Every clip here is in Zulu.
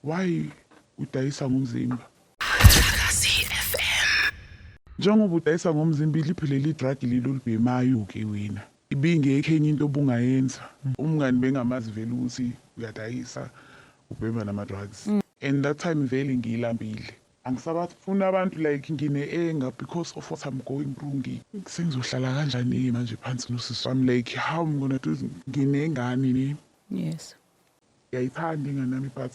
Why udayisa ngomzimba? Njengoba udayisa ngomzimba, iliphi leli drug leli olibhemayo ke wena? Ibingekho enye into obungayenza. Umngani bengamazi vele ukuthi uyadayisa, ubhema nama-drugs. And that time vele ngiyilambile. Angisabafuni abantu, like ngine-anger because of what I'm going through. Sengizohlala kanjani-ke manje phansi nosisi wami? Like, how I'm gonna do? Nginengane ne. Yes. Ngiyayithanda ingane yami, but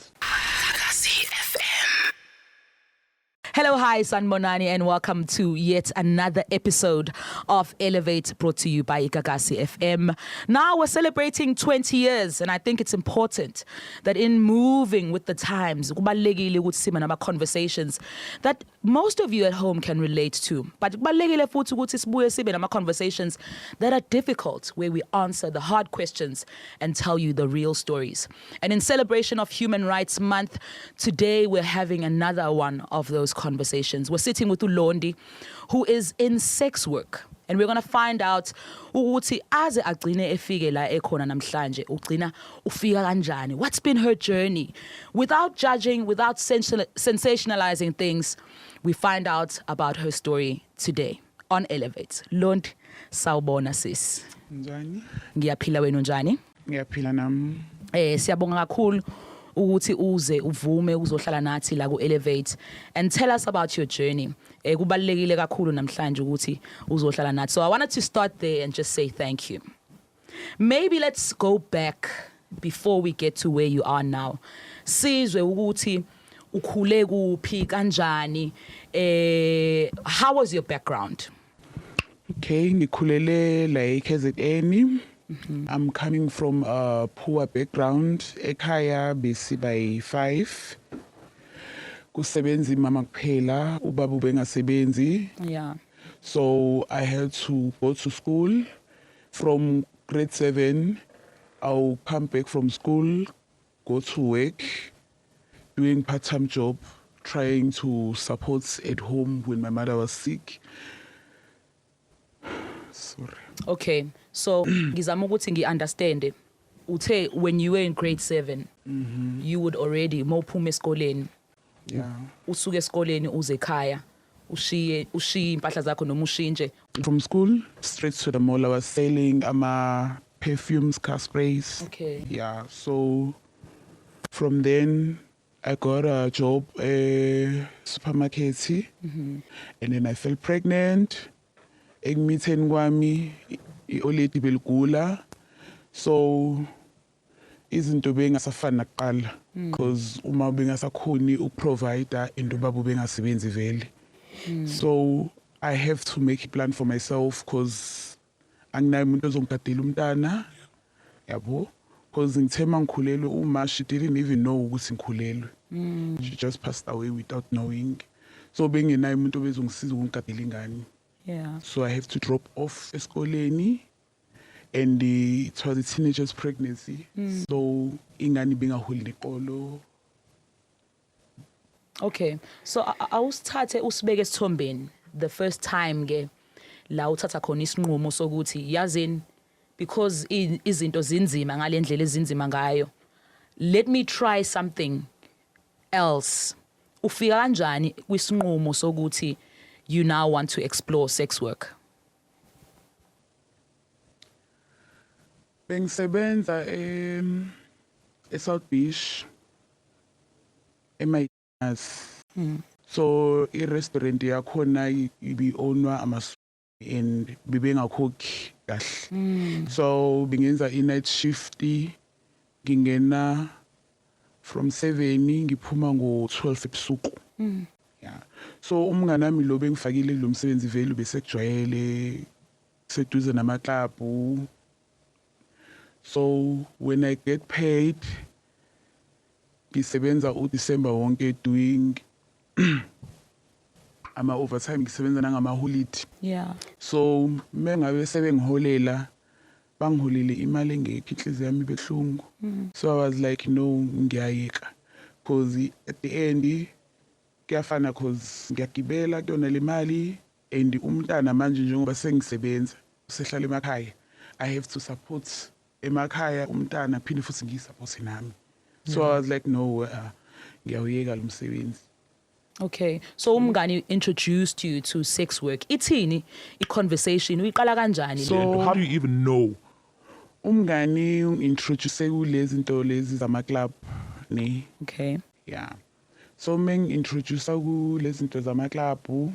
Hello, hi, Sanibonani, and welcome to yet another episode of Elevate, brought to you by Gagasi FM. Now we're celebrating 20 years, and I think it's important that in moving with the times, kubalulekile ukuthi sibe nama conversations that most of you at home can relate to. But kubalulekile futhi ukuthi sibuye sibe nama conversations that are difficult, where we answer the hard questions and tell you the real stories. And in celebration of Human Rights Month, today we're having another one of those conversations. We're sitting with uLondi, who is in sex work. And we're going to find out ukuthi aze agcine efike la ekhona namhlanje, ugcina ufika kanjani, what's been her journey. Without judging, without sensationalizing things, we find out about her story today on Elevate. Londi, sawubona sis. Njani? Ngiyaphila, wena unjani? Ngiyaphila nami. Siyabonga kakhulu ukuthi uze uvume uzohlala nathi la ku Elevate and tell us about your journey. Kubalulekile kakhulu namhlanje ukuthi uzohlala nathi. So I wanted to start there and just say thank you. Maybe let's go back before we get to where you are now. Sizwe ukuthi ukhule kuphi, kanjani, how was your background? Okay, ngikhulele la eKZN. I'm coming from a poor background. Ekhaya besiba yi-5. Kusebenza imama kuphela, ubaba ubengasebenzi. So I had to go to school from grade 7. I'll come back from school, go to work, doing part-time job, trying to support at home when my mother was sick. Sorry. Okay, so ngizama ukuthi ngi-understand. Uthe when you were in grade 7, you would already mawuphuma esikoleni, usuke esikoleni uze ekhaya, ushiye impahla zakho noma ushintshe? From school straight to the mall. I was selling ama perfumes, car sprays. Yeah, so from then I got a job supermarket and then I fell pregnant. Ekumitheni kwami i-old lady beligula, so izinto bengasafani nakuqala because uma bengasakhoni ukuprovide into, babo bengasebenzi vele, so I have to make a plan for myself because anginayo umuntu ozongigadela umntana, yabo, because ngithe mangikhulelwe, uma she didn't even know ukuthi ngikhulelwe. She just passed away without knowing, so bengenayo umuntu obezongisiza ukungigadela ingane. So I have to drop off esikoleni and it was a teenager's pregnancy, so ingane bengaholi neqolo. Okay, so awusithathe usibeke esithombeni the first time ke la uthatha khona isinqumo sokuthi, yazini, because izinto zinzima ngalendlela ezinzima ngayo, let me try something else. Ufika kanjani kwisinqumo sokuthi you now want to explore sex work? Bengisebenza eSouth Beach eMayas. So i-restaurant yakhona ibi-ownwa ama and bebengakhokhi kahle, so bengenza i-night shift, ngingena from 7, ngiphuma ngo-12 ebusuku. Yeah, so umngane wami lo bengifakile kulo msebenzi vele besekujwayele seduze namaklabhu, so when I get paid, ngisebenza uDecember wonke doing ama overtime, ngisebenza nangama holiday. So mengabe sebengiholela, bangiholele imali engekho, inhliziyo yami ibehlungu. So I was like, no, ngiyayeka because at the end kuyafana, cause ngiyagibela kuyona le mali and umntana manje njengoba sengisebenza usehlala emakhaya, I have to support emakhaya umntana, phinde futhi ngiyisupport nami. So I was like, no. Ngiyawuyeka lo msebenzi. Okay, so umngani introduced you to sex work. Ithini i-conversation, uyiqala kanjani? So- How do you even know? Umngani ungi-introduce kulezi zinto lezi zama-club, ne? Yeah, so mengi-introduce kulezi zinto zama-club,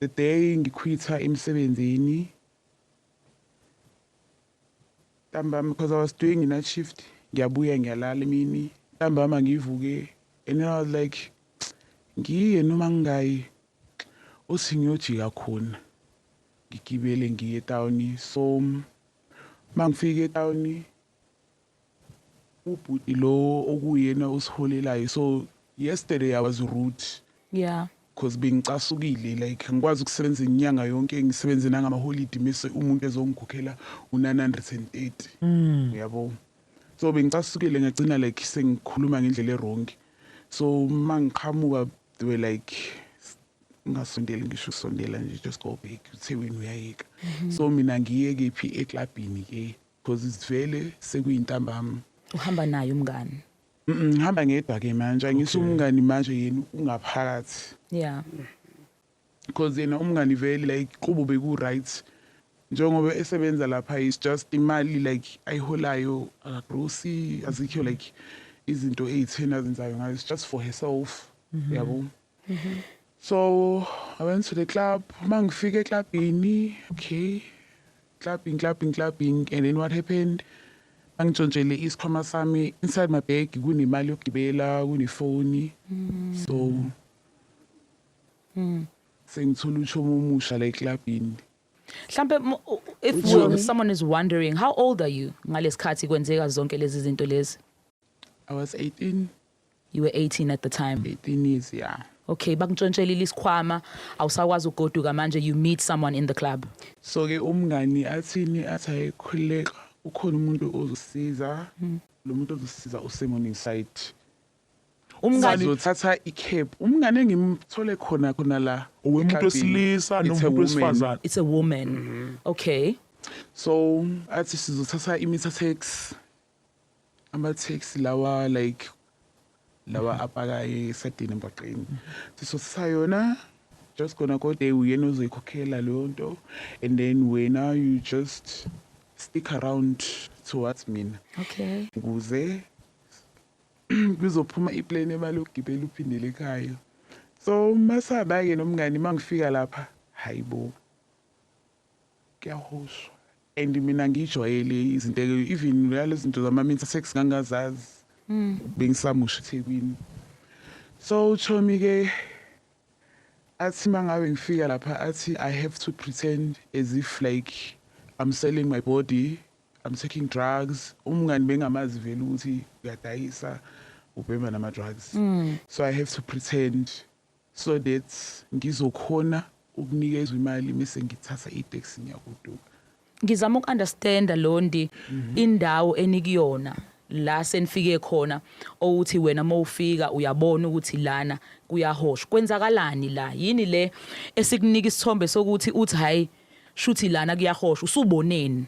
the day ngiquitha emsebenzini ntambama, because I was doing i-night shift, ngiyabuya ngiyalala emini, ntambama ngivuke and then I was like, ngiye noma ngingayi, uthi ngiyojika khona, ngigibele ngiye etawuni. So mangifika etawuni, ubhuti lo okuyena osiholelayo, so yesterday I was rude because bengicasukile, like ngikwazi ukusebenza inyanga yonke, ngisebenze nangamaholidi, mase umuntu ezongikhokhela u-930, uyabo? So bengicasukile, ngagcina like sengikhuluma ngendlela e-wrong. So mangiqhamuka, they were like, ungasondeli, ngisho usondela nje, just go back, uthe wena uyayeka. So mina ngiye kephi? Eklabhini ke, because isivele sekuyintambama. Uhamba naye umngani? Ngihamba ngedwa ke manje, angisho umngani manje yena ungaphakathi, because yena umngani vele like kubo beku right njengoba esebenza lapha, is just imali like ayiholayo, akagrosi, azikho like izinto ey'theni azenzayo ngayo, it's just for herself, yabo? So I went to the club. Mangifika eklabhini, okay, clubbing, clubbing, clubbing, and then what happened, bangintshontshele isikhwama sami. Inside my bag kunemali yokugibela, kunefoni. So sengithola uchomo omusha la eklabhini. Mhlambe if someone is wondering, how old are you ngalesikhathi kwenzeka zonke lezi zinto lezi? I was 18. You were 18 at the time? 18 years, yeah. Okay, bakuntshontshela isikhwama, awusakwazi ukugoduka manje, you meet someone in the club. So ke umngani athini? Athi ayikhuleka, ukhona umuntu ozosiza, lo muntu ozosiza use-Morningside. Umngani? Sizothatha i-cab, umngane engimthole khona khona la Owemuntu eklabhini. wesilisa It's a nomuntu woman. wesifazane? It's a woman, okay. So athi sizothatha i-meter taxi, ama-taxi lawa like lawa apaka esadini emgwaqeni, sizothatha yona, just gonna go there, uyena ozoyikhokhela leyo nto, and then wena you just stick around towards mina ukuze kuzophuma iplane emali yokugibela uphindele ekhaya. So masaba-ke nomngani, uma ngifika lapha, hayibo, kuyahoshwa and mina ngiyijwayele izinto, even lezi zinto zama-meter taxi ngangazazi, bengisamusha eThekwini. So uchomi-ke athi mangabe ngifika lapha, athi I have to pretend as if like I'm selling my body, I'm taking drugs. Umngani bengamazi vele ukuthi uyadayisa, ubhema nama-drugs, so I have to pretend so that ngizokhona ukunikezwa imali, mase ngithatha iteksi ngiyagoduka. Ngizama uku-understanda Londi, indawo enikuyona la senifike khona, owuthi wena mawufika uyabona ukuthi lana kuyahoshwa, kwenzakalani la? Yini le esikunika isithombe sokuthi uthi hayi, shuthi lana kuyahoshwa? Usuboneni?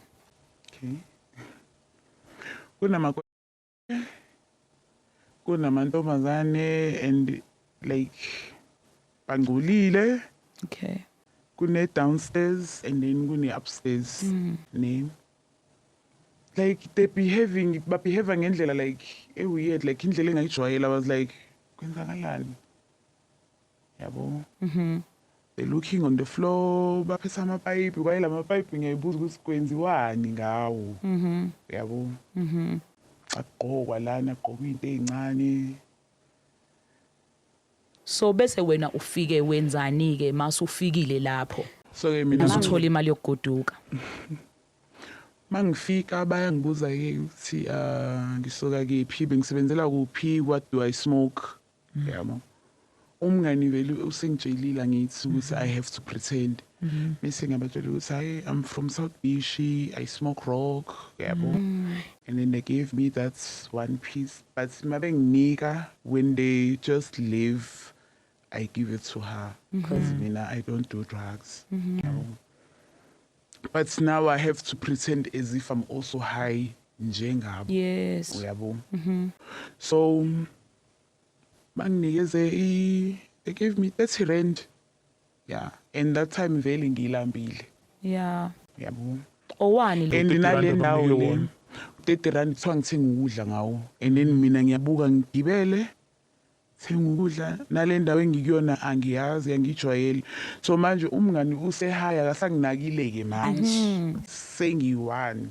Okay, kunamantombazane and like bangcolile. Kune downstairs and then kune upstairs, ne? Like they behaving, babehave ngendlela like e weird, like indlela engayijwayela. I was like, kwenzakalani, yabo? They looking on the floor, baphethe amapayipi, kwayela amapayipi, ngiyayibuza ukuthi kwenziwani ngawo, yabo? Akugqokwa lana, gqokwa into ey'ncane. So bese wena ufike wenzani ke masufikile lapho? So ke mina Uzothola imali yokugoduka. Mangifika bayangibuza ke ukuthi ngisuka kephi, bengisebenzela kuphi, what do I smoke, yabo? Umngani vele usengitshelile ngithi ukuthi I have to pretend, bese ngabatshela ukuthi hayi, I'm from South Beach, I smoke rock, yabo? And then they gave me that one piece, but mabenginika, when they just leave, I give it to her because mina I don't do drugs, yabo? But now I have to pretend as if I'm also high njengabo, uyabo? So Banginikeze i they gave me R30. Yeah, and that time vele ngilambile. Yabo. Owani lo? And R30 nale ndawo abanike le wona. R30 kuthiwa ngithenga ukudla ngawo, and then mina ngiyabuka, ngigibele, thenga ukudla, nale ndawo engikuyona angiyazi, angijwayele. So manje umngani usehaya, akasanginakile-ke manje, sengiyi-one,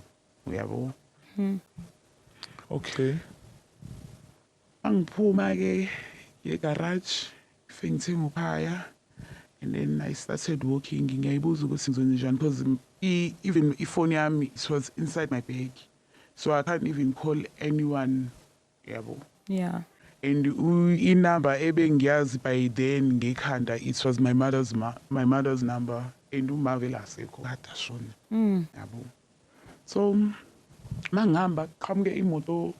uyabo. Angiphuma-ke nge-garage, fe ngithenga uphaya, and then I started walking. Ngiyayibuza ukuthi ngizokwenzenjani, because even ifoni yami, it was inside my bag, so I can't even call anyone, yabo. And inumber ebengiyazi by then ngekhanda, it was my mother's number, and uma vele asekho, kade ashona, yabo. So mangihamba, qhamuke imoto,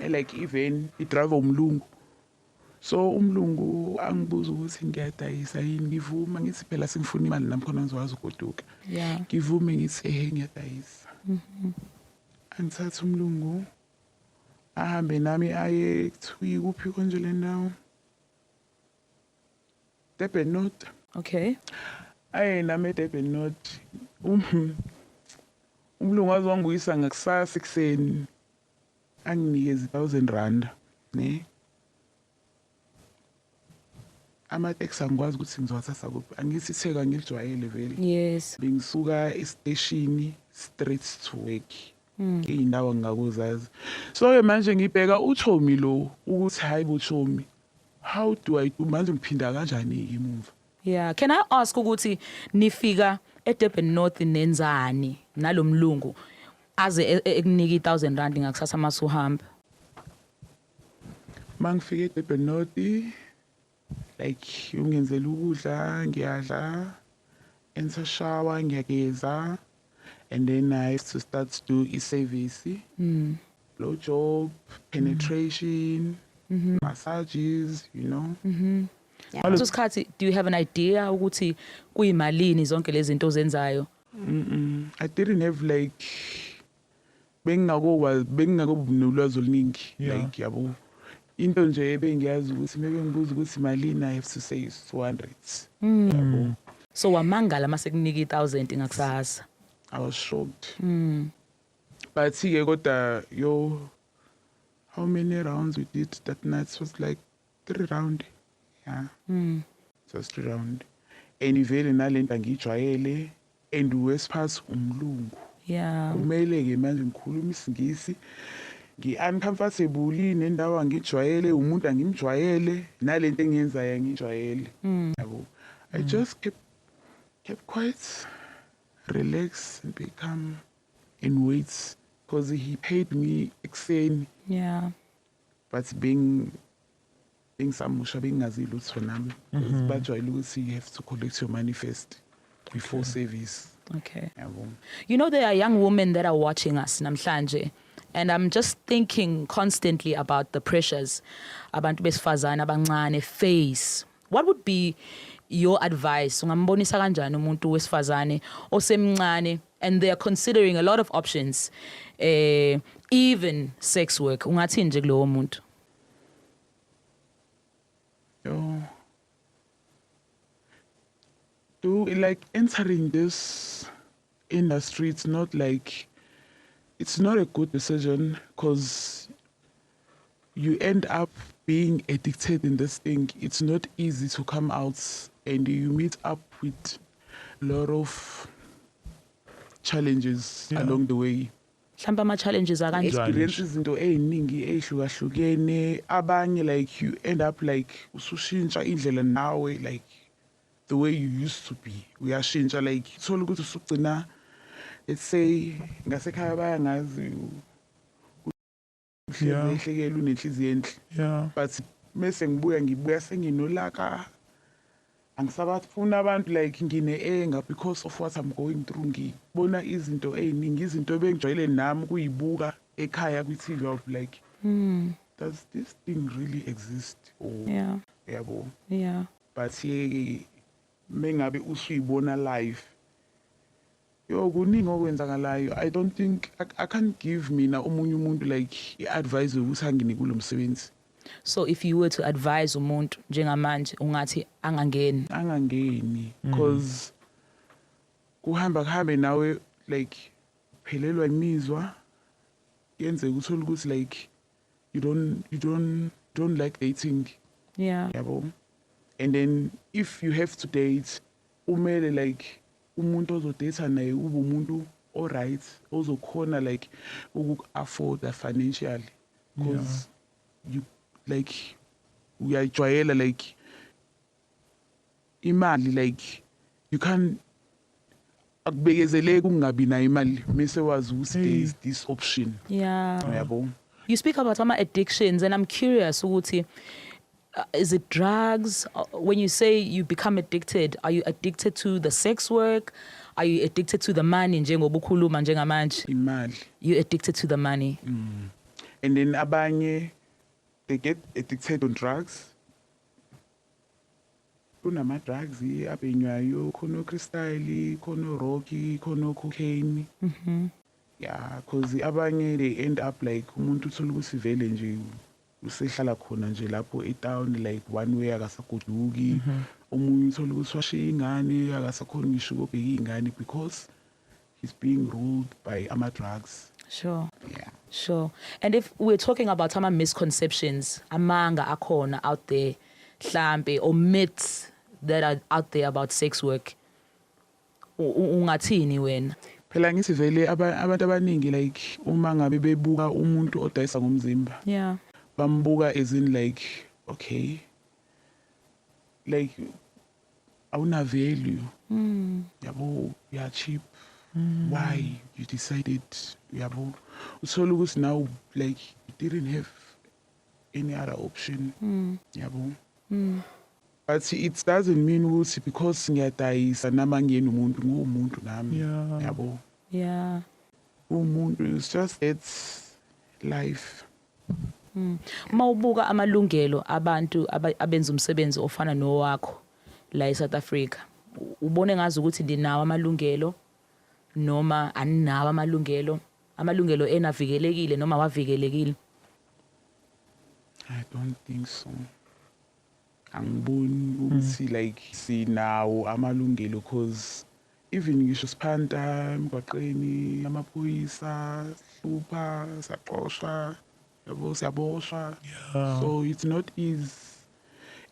like even i-driver umlungu. So umlungu angibuza ukuthi ngiyadayisa yini. Ngivuma, ngithi phela sengifuna imali nami khona ngizokwazi ukugoduka. Ngivume, ngithi ehe, ngiyadayisa. Angithathe umlungu, ahambe nami, aye kuthiwa kuphi konje le ndawo, Durban North. Aye nami eDurban North. Umlungu waze wangibuyisa ngakusasa ekuseni, anginikeze R1000 ne amateksi angikwazi ukuthi ngizowathatha kuphi. Angithi itheka ngilijwayele vele. Bengisuka esiteshini straight to work, iy'ndawo ngingakuzazi. So-ke manje ngibheka uchomi lo ukuthi, hayi bo chomi, how do I do manje? Ngiphinda kanjani-ke emumva? Yeah, can I ask ukuthi nifika eDurban North nenzani nalomlungu aze ekunika R1000 ngakusasa masuhamba? Mangifike eDurban North, like ungenzela ukudla, ngiyadla, enter shower, ngiyageza, and then I have to start to do i-service, blow job, penetration, massages. Ngaleso sikhathi, do you have an idea ukuthi kuyimalini zonke lezi zinto ozenzayo? I didn't have, like, bengingakokwazi, bengingakobi nolwazi oluningi. Like, yabo, into nje ebengiyazi ukuthi maybe ngibuza ukuthi malini, I have to say is 200, yabo. So wamangala mase kunika i1000 ngakusasa? I was shocked. But ke kodwa yo, how many rounds we did that night? It was like three round. Yeah. It was three round. And vele nalento angijwayele, and worst part, umlungu. Kumele ke manje ngikhuluma isiNgisi. Ngi-uncomfortable nendawo angijwayele, umuntu angimjwayele, nalento engiyenzayo angijwayele. Yabo. I just kept quiet, relax and become and wait, because he paid me ekuseni, but being bengisamusha, bengingazi lutho nami. Bajwayele ukuthi you have to collect your money first before service, yabo. There are young women that are watching us namhlanje, and I'm just thinking constantly about the pressures abantu besifazane abancane face. What would be your advice? Ungambonisa kanjani umuntu wesifazane osemncane and they are considering a lot of options, even sex work? Ungathini nje kulowo muntu? Yo, do like entering this industry, it's not a good decision, because you end up being addicted in this thing. It's not easy to come out, and you meet up with a lot of challenges along the way. Mhlawumbe ama challenges akanjani? Experience izinto ey'ningi ey'hlukahlukene. Abanye, like, you end up like usushintsha indlela nawe, like the way you used to be, uyashintsha. Like uthola ukuthi usugcina, let's say, ngasekhaya bayangazi, uhlekela, unenhliziyo enhle, but mese ngibuya, ngibuya senginolaka, angisabafuna abantu, like ngine-anger because of what I'm going through. Ngibona izinto ey'ningi, izinto ebengijwayele nami ukuyibuka ekhaya kwi-TV, I'll be like, does this thing really exist or yabo. But ke mengabe usuyibona live, yo, kuningi okwenzakalayo. I don't think I can't give mina omunye umuntu like i-advice yokuthi angene kulo msebenzi. So if you were to advise umuntu njengamanje, ungathi angangeni? Angangeni, because kuhamba kuhambe nawe like phelelwa imizwa, yenzeka uthole ukuthi like you don't like dating. Yabo, and then if you have to date, umele like umuntu ozodate naye ube umuntu oright, ozokhona like uku-afforda financially, because you like uyayijwayela like imali, like you can akubekezeleki ukungabi nayo imali mase wazi ukuthi there is this option. Yabo. You speak about ama addictions and I'm curious ukuthi is it drugs? When you say you become addicted, are you addicted to the sex work? Are you addicted to the money njengoba ukhuluma njengamanje? Imali. You addicted to the money. And then abanye they get addicted on drugs. Kunama-drugs abhenywayo, khona o-crystal, khona o-rocky, khona o-cocaine. Yeah, cause abanye they end up like umuntu uthola ukuthi vele nje usehlala khona nje lapho etown, like one way akasagoduki. Omunye uthola ukuthi washiya ingane, akasakhoni ngisho ukubheka iy'ngane because he's being ruled by ama-drugs. Yeah. Sure. And if we're talking about ama misconceptions, amanga akhona out there, mhlambe, or myths that are out there about sex work, ungathini wena? Phela ngithi vele abantu abaningi like uma ngabe bebuka umuntu odayisa ngomzimba, bambuka as in like, okay, like awuna value, yabo, you are cheap, why you decided, yabo. Uthola ukuthi now like you didn't have any other option, yabo. But it doesn't mean ukuthi because ngiyadayisa nami ngiyena umuntu, nguwumuntu nami. Yabo. Umuntu, it's just it's life. Mawubuka amalungelo abantu abenza umsebenzi ofana nowakho la eSouth Africa, ubone ngazi ukuthi ndinawo amalungelo noma aninawo amalungelo, amalungelo enavikelekile noma wavikelekile? I don't think so. Angiboni ukuthi like sinawo amalungelo, cause even ngisho siphanta emgwaqeni, amaphoyisa hlupha, siyaxoshwa, yabo, siyaboshwa. So it's not easy,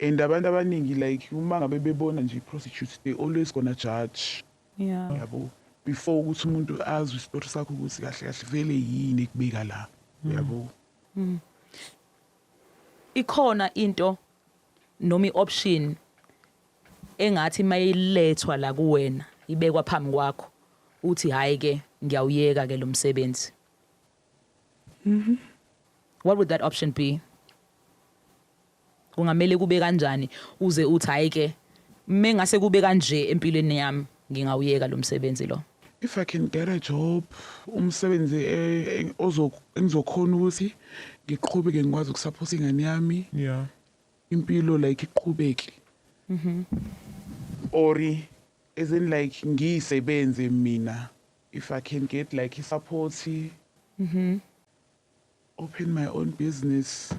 and abantu abaningi like uma ngabe bebona nje i-prostitute, they always gonna judge. Yabo, before ukuthi umuntu azwe isitori sakho ukuthi kahle kahle vele yini ekubeka la, yabo. Ikhona into noma i-option engathi mayilethwa la kuwena, ibekwa phambi kwakho, uthi hayi ke, ngiyawuyeka ke lo msebenzi? What would that option be? Kungamele kube kanjani uze uthi hayi ke, mengase kube kanje empilweni yami, ngingawuyeka lo msebenzi lo? If I can get a job, umsebenzi engizokhona ukuthi ngiqhubeke, ngikwazi ukusupport ingane yami, impilo like iqhubeke, or as in like ngiyisebenze mina, if I can get like i-support, open my own business,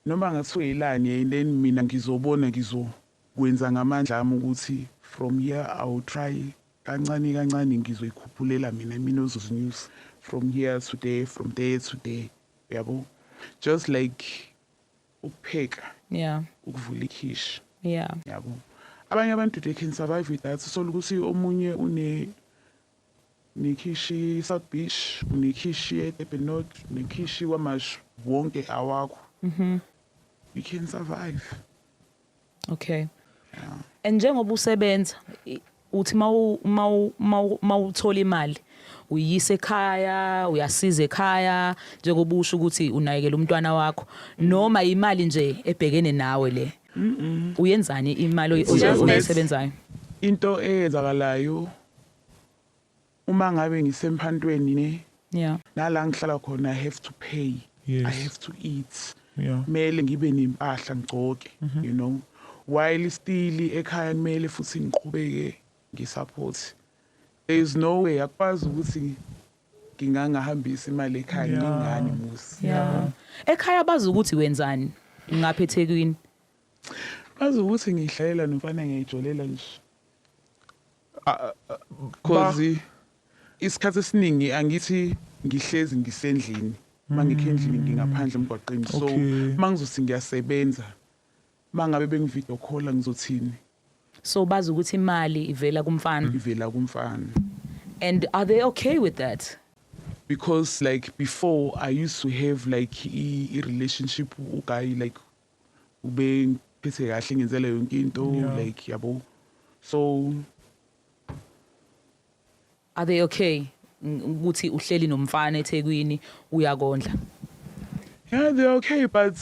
noma ngathiwa ilani, and then mina ngizobona, ngizokwenza ngamandla ami ukuthi from here I will try kancane kancane, ngizoyikhuphulela mina ozozinyusa from here to there, from there to there, yabo, just like ukupheka, ukuvula ikhishi. Yabo, abanye abantu they can survive with that. So ukuthi omunye une nekhishi South Beach, unekhishi eDurban North, nekhishi KwaMashu, wonke awakho. You can survive. Yeah. And njengoba usebenza, uthi mawuthola imali, uyise ekhaya, uyasiza ekhaya, njengoba usho ukuthi unakekela umntwana wakho, noma imali nje ebhekene nawe le? Uyenzani imali Just oyisebenzayo? Into eyenzakalayo, uma ngabe ngisemphantweni ne, nala ngihlala khona, I have to pay. I have to eat. Kumele ngibe nempahla, ngigcoke, while still ekhaya kumele futhi ngiqhubeke ngisupport. There is no way, akwazi ukuthi ngingangahambisa imali ekhaya, ngingane musi. Yeah, ekhaya bazi ukuthi wenzani? Ngapha eThekwini? Bazi ukuthi ngihlalela nomfana, ngiyayijolela nje, cause isikhathi esiningi angithi ngihlezi ngisendlini, mangikho endlini ngingaphandle emgwaqeni, so mangizothi ngiyasebenza, mangabe bengivideo call, ngizothini? So bazi ukuthi imali ivela kumfana? Ivela kumfana. And are they okay with that? Because like before I used to have like i relationship, uguy like ube ngiphethe kahle, ngenzela yonke into, like yabo, so Are they okay ukuthi uhleli nomfana eThekwini uyakondla? Yeah, they're okay, but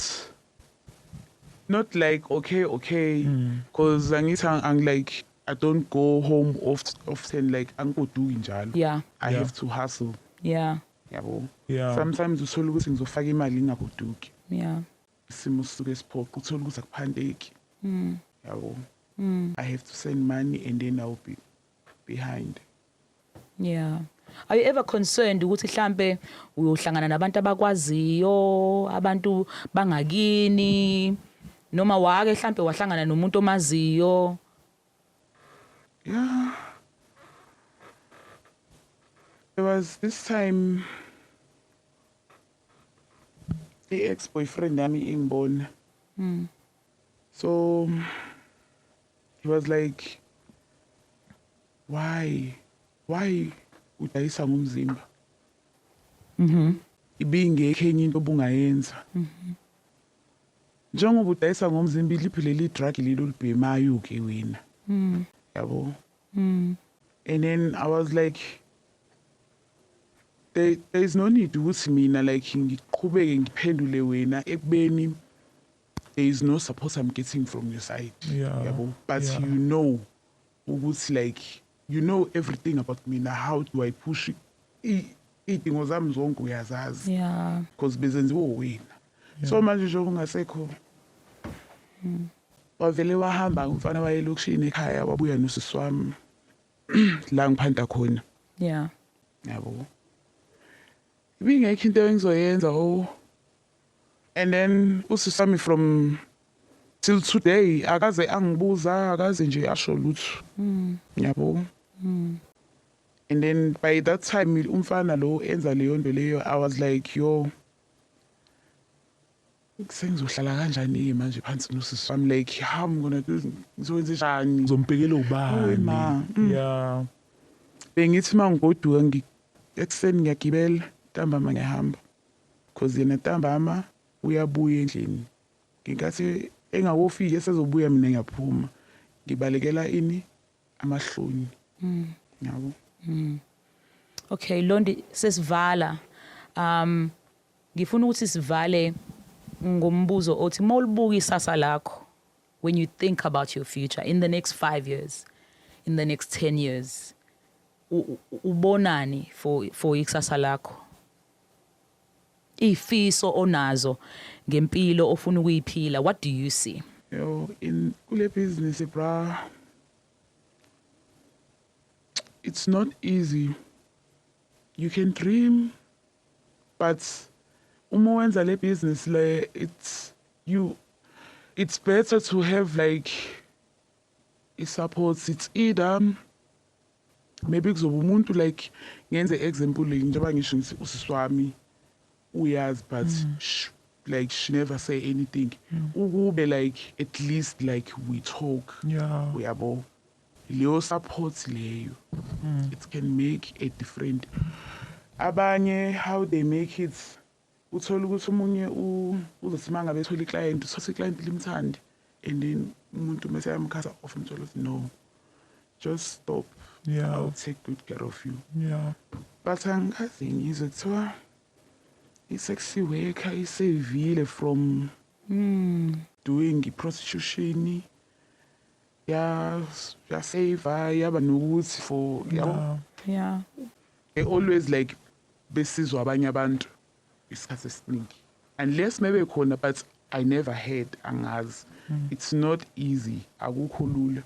not like okay, because angithi ang like I don't go home often, like angigoduki njalo. I have to hustle, yabo. Sometimes uthola ukuthi ngizofaka imali ngingagoduki. Isimo sisuke siphoqa, uthola ukuthi akuphandeki, yabo. I have to send money and then I'll be behind. Yeah. Are you ever concerned ukuthi mhlambe uyohlangana nabantu abakwaziyo, abantu bangakini, noma wake mhlambe wahlangana nomuntu omaziyo? Yeah. There was this time i-ex-boyfriend yami ingibona. So he was like, "Why? Why udayisa ngomzimba? Ibingekho enye into obungayenza. Njengoba udayisa ngomzimba, iliphi leli drug leli olibhemayo ke wena?" Yabo. And then I was like, there is no need ukuthi mina like ngiqhubeke ngiphendule wena ekubeni there is no support I'm getting from your side. Yabo. But you know ukuthi like you know everything about mina, how do I push iy'dingo zami zonke uyazazi, because bezenziwe wena. So manje njengoba ungasekho, wavele wahamba umfana waye elokishini ekhaya, wabuya nosisi wami la ngiphanda khona, yabo. Ibingekho into engizoyenza. Oh, and then usisi wami from till today akaze angibuza, akaze nje asho lutho, yabo. And then by that time umfana lo enza leyo nto leyo, I was like, "Yo, sengizohlala kanjani manje phansi nosisi wami? Like how I'm gonna do, ngizokwenza njani?" Uzombhekela ubani? Ma. Bengithi uma ngigoduka ekuseni ngiyagibela, ntambama ngiyahamba, because yena ntambama uyabuya endlini. Ngenkathi engakofiki esezobuya, mina ngiyaphuma, ngibalekela ini, amahloni, yabo. Okay, Londi, sesivala. Ngifuna ukuthi sivale ngombuzo othi mawulibuka isasa lakho, when you think about your future in the next 5 years, in the next 10 years, ubonani for ikusasa lakho? Ifiso onazo ngempilo ofuna ukuyiphila, what do you see? Yo, in kule business, bra, it's not easy. You can dream, but uma wenza le business le, it's better to have like i-support. It's either maybe kuzoba umuntu, like ngenze example, njengoba ngisho ngithi usisi wami uyazi, but like she never say anything. Ukube like at least like we talk, uyabo, leyo support leyo, it can make a different. Abanye, how they make it, uthola ukuthi omunye uzothi uma ngabe ethola iclient, uthatha iclient limthande, and then umuntu mase yamcutha off, umthola ukuthi, "No, just stop, I'll take good care of you." But angikaze ngizwe kuthiwa i-sexy worker isevile from doing i-prostitution, ya yasave, yaba nokuthi for, yabo. They always like besizwa abanye abantu isikhathi esiningi, unless maybe khona, but I never heard, angazi. It's not easy, akukho lula,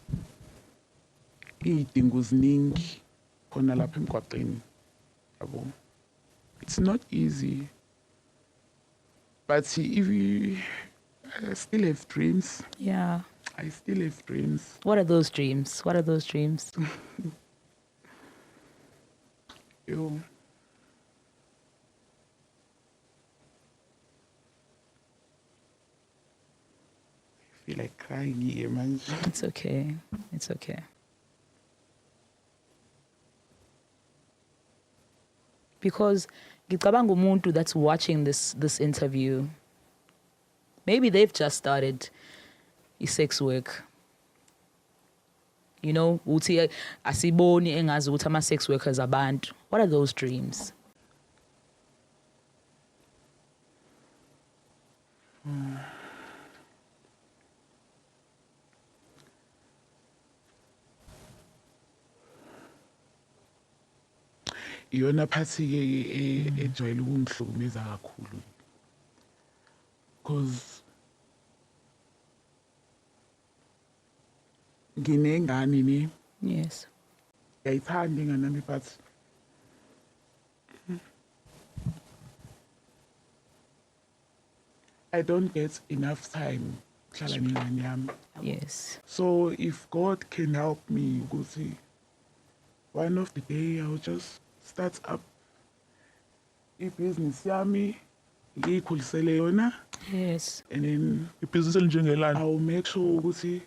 iy'dingo ziningi khona lapha emgwaqeni, yabo. It's not easy, but if you, I still have dreams. Yeah. I still have dreams. What are those dreams? What are those dreams? Yo. I feel like crying here, man. It's okay. It's okay. Because ngicabanga umuntu that's watching this interview, maybe they've just started i-sex work. Uthi asiboni engazi ukuthi ama-sex workers abantu. What are those dreams? Iyona phathi ke ejwayele ukungihlukumeza kakhulu, because nginengane ne. Ngiyayithanda ingane yami, but I don't get enough time ukuhlala nengane yami. So if God can help me ukuthi one of the day I will just start up ibhizinisi yami, ngiyikhulisele yona. And then ibhizinisi elinjengelani? I will make sure ukuthi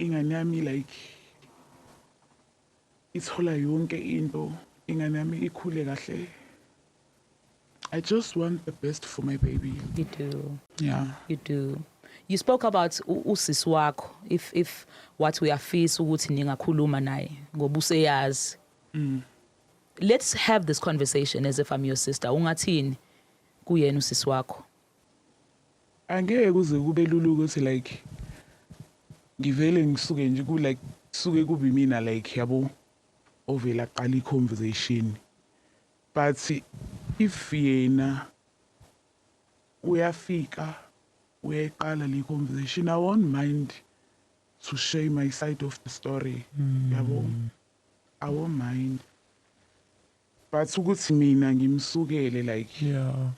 ingane yami like ithola yonke into, ingane yami ikhule kahle. I just want the best for my baby. You do. Yeah. You do. You spoke about usisi wakho, if what uyafisa ukuthi ningakhuluma naye ngoba useyazi. Let's have this conversation as if I'm your sister. Ungathini kuyena usisi wakho? Angeke kuze kube lula ukuthi like ngivele ngisuke nje ku like suke kube mina like yabo ovela aqala i-conversation, but if yena uyafika uyayiqala le conversation, I won't mind to share my side of the story, yabo. I won't mind, but ukuthi mina ngimsukele like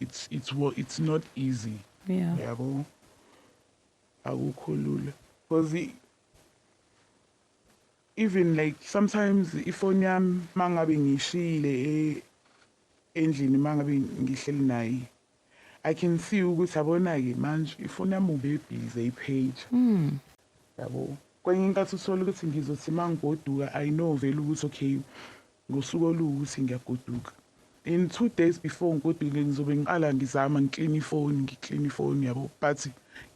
it's not easy. Yabo, akukho lula, because even like sometimes ifoni yami mangabe ngishile endlini, mangabe ngihleli naye, I can see ukuthi yabona ke manje ifoni yami ube busy ipage. Yabo, kwenye inkathi uthola ukuthi ngizothi mangigoduka, I know vele ukuthi okay, ngosuku oluwukuthi ngiyagoduka. In 2 days before ngigoduke ngizobe ngiqala ngizama ngiclean ifoni, ngiclean ifoni, yabo, but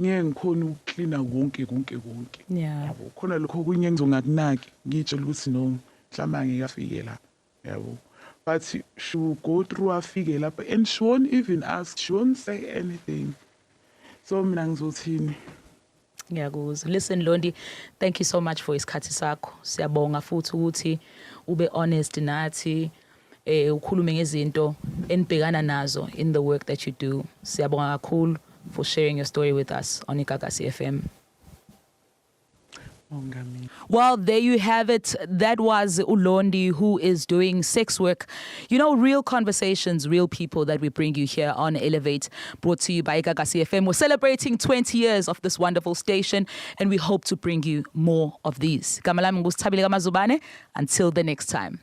ngeke ngikhone ukucleana konke konke konke. Yabo, khona lokho okunye ngizongakunaki, ngitshela ukuthi no, mhlawumbe angeke afike la, yabo. But she will go through afike lapho and she won't even ask, she won't say anything. So mina ngizothini? Ngiyakuzwa. Listen Londi, thank you so much for isikhathi sakho. Siyabonga futhi ukuthi ube honest nathi, ukhulume ngezinto enibhekana nazo in the work that you do. Siyabonga kakhulu for sharing your story with us on Igagasi FM. Mongameli. Well, there you have it. That was Ulondi, who is doing sex work. Real conversations, real people that we bring you here on Elevate, brought to you by Igagasi FM. We're celebrating 20 years of this wonderful station, and we hope to bring you more of these. Igama lami nguSithabile kaMazubane. Until the next time.